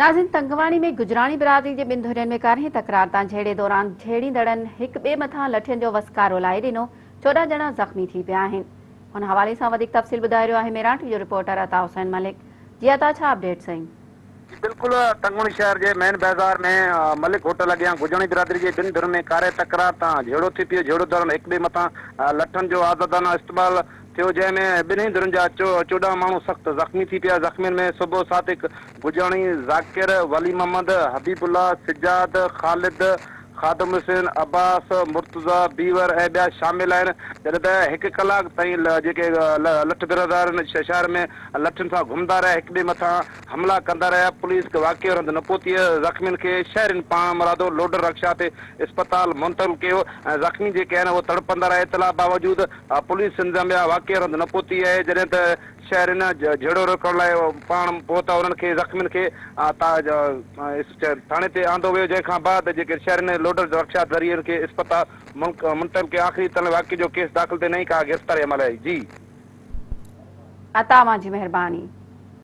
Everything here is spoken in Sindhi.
ناظرين تنگواڻي ۾ گجراڻي برادري جي ٻن ڌرين ۾ ڪارنهن تڪرار تان جهيڙي دوران جهيڙيندڙن هڪ ٻئي مٿان لٺين جو وسڪارو لائي ڏنو، 14 ڄڻا زخمي ٿي پيا آهن. ان حوالي سان وڌيڪ تفصيل ٻڌائي رهيو آهي ميران ٽي وي جو رپورٽر عطا حسين ملڪ. جي عطا ڇا اپڊيٽس آهن؟ جي بلڪل تنگواڻي شهر جي مين بازار ۾ ملڪ هوٽل اڳيان گجراڻي برادري جي ٻن ڌرين ۾ ڪارنهن تڪرار تان جهيڙو ٿي پيو، جهيڙو دوران هڪ ٻئي مٿان لٺن جو آزادانه استعمال ٿيو جنهن ۾ ٻنهي ڌرين جا 14 ماڻهو سخت زخمي ٿي پيا، زخمين ۾ صبح صادق گجاڻي، ذاڪر، ولي محمد، حبيب الله، سجاد، خالد، خادم حسين، عباس، مرتضيٰ، بيور ۽ ٻيا شامل آهن، جڏهن ته هڪ ڪلاڪ تائين جيڪي لٺ برادار شهر ۾ لٺين سان گهمندا رهيا هڪ ٻئي مٿان حملا ڪندا رهيا، پوليس واقعي واري هنڌ نه پهتي، زخمين کي شهرين پاڻ مرادو لوڊر رڪشا تي اسپتال منتقل ڪيو ۽ زخمي جيڪي آهن اهي تڙپندا رهيا، اطلاع باوجود پوليس انتظاميا واقعي واري هنڌ نه پهتي آهي، جڏهن ته شهرين جهيڙو روڪڻ لاء پاڻ پهتا انهن کي زخمين کي ٿاڻي تي آندو ويو جنهن کان بعد جيڪي شهرين لوڊر رڪشا ذريعي ان کي اسپتال منتقل ڪيو آخري اطلاع واقعي جو ڪيس داخل تي نه ئي ڪا گرفتاري عمل آئي جي. عطا اوهان جي مهرباني.